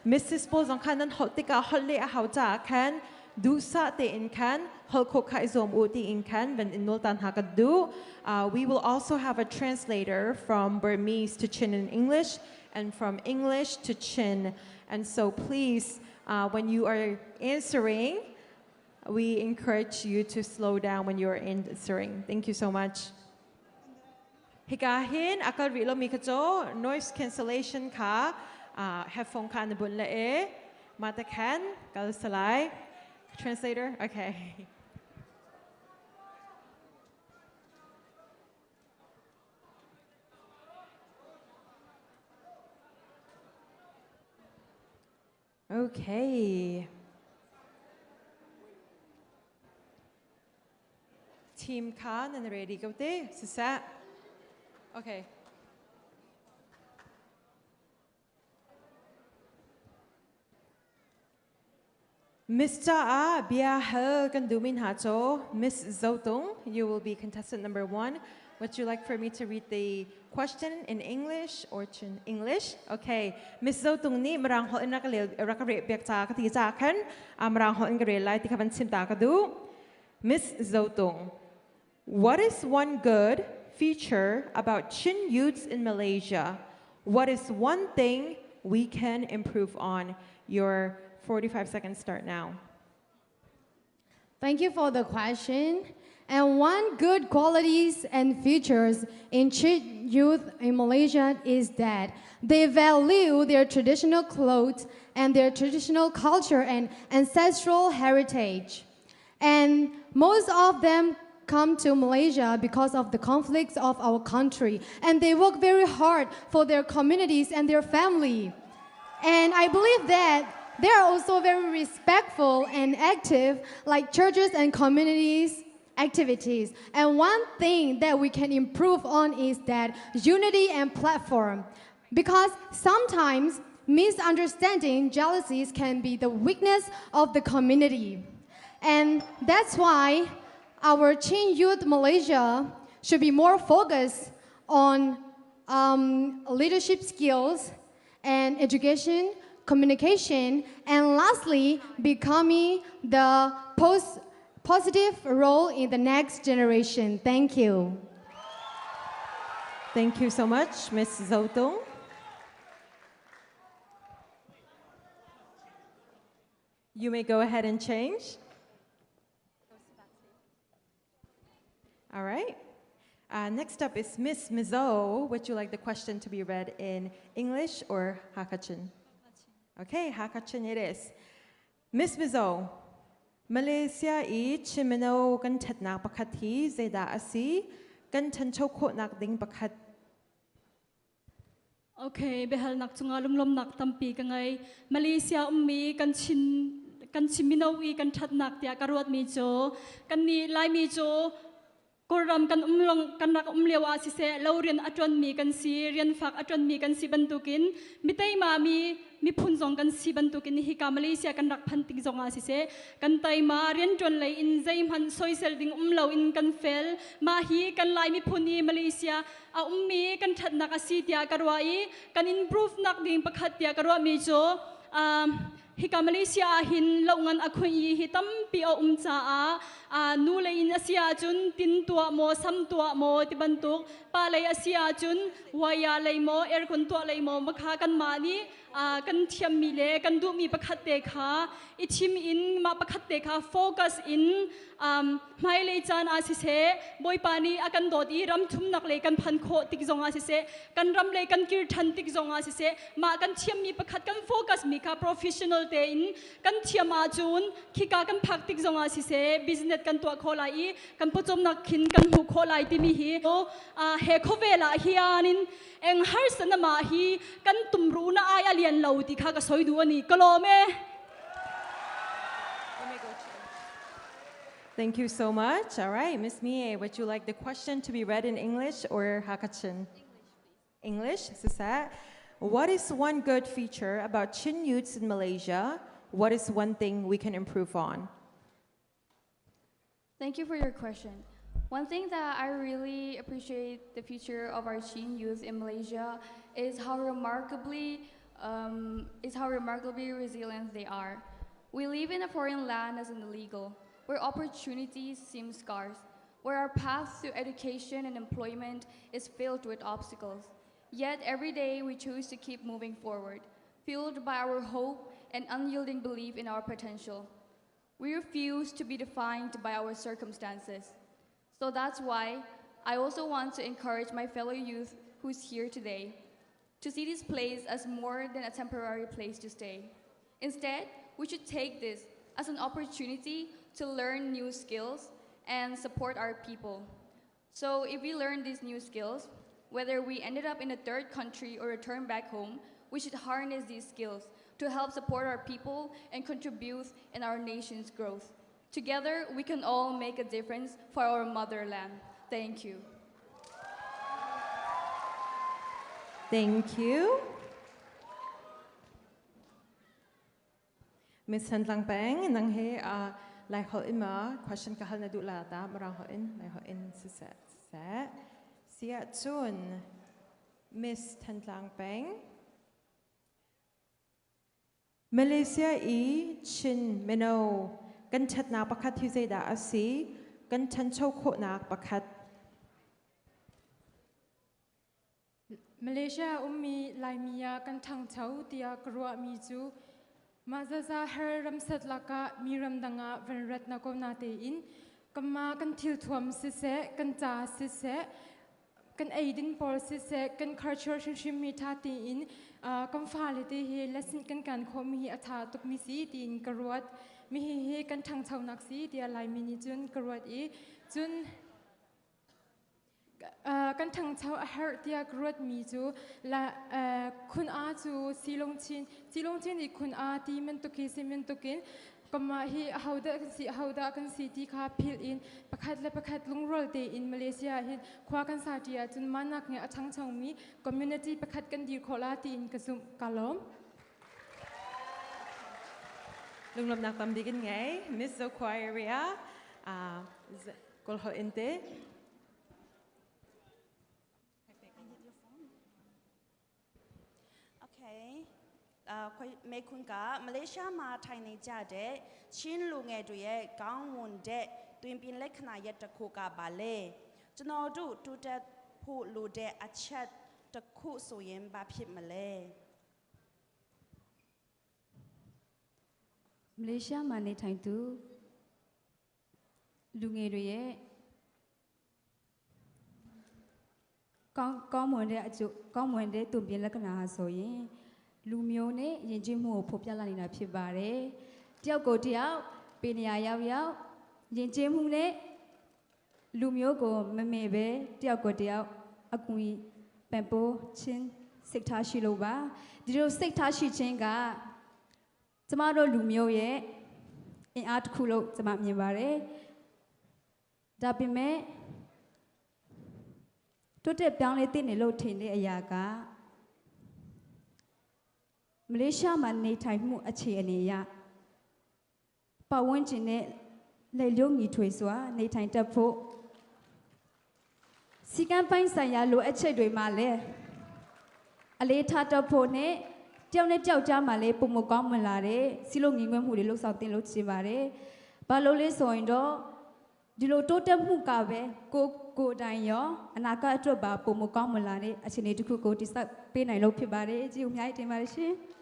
Mrs. Paul zong khan nan holh tikah holh leh a hau caah khan duhsah tein khan holh khawh kha i zuam u tiin khan van in nawl tan hna ka duh. We will also have a translator from Burmese to Chin in English and from English to Chin. And so please, when you are answering, we encourage you to slow down when you are answering. Thank you so much. Hika hin akal rih lomi kha cu noise cancellation kha headphone kha na bunh le e mah te khan kal salai. Translator? Okay. Okay. Team kha nan ready ko te? Siseh. Okay. Miss caah bia hal kan duhmi hna cu Miss Zotung, you will be contestant number one. Would you like for me to read the question in English or in English? Okay. Miss Zotung nih Mirang holh in rak rak reh piak ca ka ti ca khan Mirang holh in ka rel lai ti kha van chim ta ka duh. Miss Zotung, what is one good feature about Chin youths in Malaysia? What is one thing we can improve on? Your 45 seconds start now. Thank you for the question. And one good qualities and features in Chin youth in Malaysia is that they value their traditional clothes and their traditional culture and ancestral heritage. And most of them come to Malaysia because of the conflicts of our country. And they work very hard for their communities and their family. And I believe that they are also very respectful and active, like churches and communities activities. And one thing that we can improve on is that unity and platform. Because sometimes misunderstanding, jealousies can be the weakness of the community. And that's why our Chin Youth Malaysia should be more focused on leadership skills and education, communication, and lastly, becoming the positive role in the next generation. Thank you. Thank you so much, Ms. Zotung. You may go ahead and change. All right. Next up is Miss Mizo. Would you like the question to be read in English or Hakha Chin? Okay, Hakha Chin it is. Miss Mizo, Malaysia i Chin mino kan ṭhatnak pakhat hi zeidah a si? Kan ṭhancho khawhnak ding pakhat. Okay, biahalnak cungah lunglawmnak tampi ka ngei. Malaysia ummi kan Chin kan Chin mino i kan ṭhatnak tiah ka ruatmi cu kannih Laimi cu Kawlram kan um long kan rak um lio ah siseh lo rian a ṭuanmi kan si, rian fak a ṭuanmi kan si bantukin mi teima mi miphun zong kan si bantukin hika Malaysia kan rak phan tik zong ah siseh kan teima rianṭuan lei in zeihmanh soisel ding um lo in kan fel. Mah hi kan Lai miphun i Malaysia a ummi kan ṭhatnak a si tiah ka ruah i kan improve nak ding pakhat tiah ka ruahmi cu hika Malaysia ah hin lohngan a khunh i hi tampi a um caah nu lei in a si ahcun tin tuah maw sam tuah maw ti bantuk pa lei a si ahcun waya lei maw aircon tuah lei maw makha kanmah nih kan thiammi le kan duhmi pakhat te kha i thim in mah pakhat te kha focus in hmailei caan ah siseh Bawipa nih a kan dawt i ram thumnak lei kan phan khawh tik zong ah siseh kan ram lei kan kir ṭhan tik zong ah siseh mah kan thiammi pakhat kan focus mi kha professional tein kan thiam ahcun khika kan phak tik zong ah siseh business kan tuah khawh lai i kan pawcawmnak khin kan hmuh khawh lai timi hi he khawvel ah hian in eng harsa na mah hi kan tumru na ai a lian lo ti kha ka soi du ani ka lawm e. Thank you so much. All right, Miss Mie, would you like the question to be read in English or Hakha Chin? English, please. English, Sisat. What is one good feature about Chin youths in Malaysia? What is one thing we can improve on? Thank you for your question. One thing that I really appreciate the future of our Chin youth in Malaysia is how remarkably is how remarkably resilient they are. We live in a foreign land as an illegal, where opportunities seem scarce, where our path to education and employment is filled with obstacles. Yet every day we choose to keep moving forward, fueled by our hope and unyielding belief in our potential. We refuse to be defined by our circumstances. So that's why I also want to encourage my fellow youth who's here today to see this place as more than a temporary place to stay. Instead, we should take this as an opportunity to learn new skills and support our people. So if we learn these new skills, whether we ended up in a third country or return back home, we should harness these skills to help support our people and contribute in our nation's growth. Together, we can all make a difference for our motherland. Thank you. Thank you. Miss Thantlang Peng, nang he Lai holh in ma question ka hal na duh la ta Mirang holh in Lai holh in siseh siseh. Siah cun Miss Thantlang Peng Malaysia i Chin mino kan ṭhatnak pakhat hi zeidah a si? Kan ṭhancho khawhnak pakhat. Malaysia ummi Laimi ah kan ṭhangcho tiah ka ruahmi cu mah zaza her ramsat lakah mi ramdang ah van rat na ko na tein kanmah kan thilthuam siseh, kan ca siseh, kan eidin pawl siseh, kan culture hrimhrim mi ṭha tein kan fale te hi lesson kan kan khawhmi hi a ṭha tukmi si tiin ka ruat. Mi hi hi kan ṭhangchonak si tiah Laimi nih cun ka ruat i cun kan ṭhangcho a herh tiah ka ruatmi cu la khun a cu silong chin silong chin i khun a ti bantuk hi si bantukin kanmah hi ahodah kan si ahodah kan si ti kha philh in pakhat le pakhat lungrual tein Malaysia hin khua kan sa ṭi ahcun mahnak nge a ṭhangchomi community pakhat kan dir khawh la tiin ka zumh ka lawm. Lunglawmhnak tam bik in ngei Miss Zokhua area Kawl holh in te. Okay. မေခွန်းကမလေးရှားမှာထိုင်နေကြတဲ့ချင်းလူငယ်တွေရဲ့ကောင်းမွန်တဲ့တွင်ပင်လက္ခဏာရပ်တစ်ခုကပါလေကျွန်တော်တို့တိုးတက်ဖို့လိုတဲ့အချက်တစ်ခုဆိုရင်ဘာဖြစ်မလဲ မလေးရှားမှာနေထိုင်သူလူငယ်တွေရဲ့ကောင်းကောင်းမွန်တဲ့အကျိုးကောင်းမွန်တဲ့သူပြင်လက္ခဏာဟာဆိုရင်လူမျိုးနဲ့ယဉ်ကျေးမှုကိုဖော်ပြလာနေတာဖြစ်ပါတယ်။တယောက်ကိုတယောက်ပေနေရာရောက်ရောက်ယဉ်ကျေးမှုနဲ့လူမျိုးကိုမမေ့ပဲတယောက်ကိုတယောက်အကူအညီပံ့ပိုးခြင်းစိတ်ထားရှိလို့ပါဒီလိုစိတ်ထားရှိခြင်းကကျမတို့လူမျိုးရဲ့အင်အားတစ်ခုလို့ကျမမြင်ပါတယ်။ဒါပေမဲ့တိုးတက်ပြောင်းလဲတဲ့နေလို့ထင်တဲ့အရာကမလေးရှားမှာနေထိုင်မှုအခြေအနေအရပတ်ဝန်းကျင်နဲ့လက်လျောညီထွေစွာနေထိုင်တတ်ဖို့စီကံပိုင်းဆိုင်ရာလိုအပ်ချက်တွေမှာလည်းအလေးထားတတ်ဖို့နဲ့တယောက်နဲ့တယောက်ကြားမှာလည်းပုံမကောင်းမလာတဲ့စီလိုငင်ငွဲ့မှုတွေလှုပ်ဆောင်တင်လို့ချင်ပါတယ်။ဘာလို့လဲဆိုရင်တော့ဒီလိုတိုးတက်မှုကပဲကိုကိုယ်တိုင်ရောအနာဂတ်အတွက်ပါပုံမကောင်းမလာတဲ့အခြေအနေတစ်ခုကိုတိစောက်ပေးနိုင်လို့ဖြစ်ပါတယ်။ကြည့်ဦးအများကြီးတင်ပါတယ်ရှင်။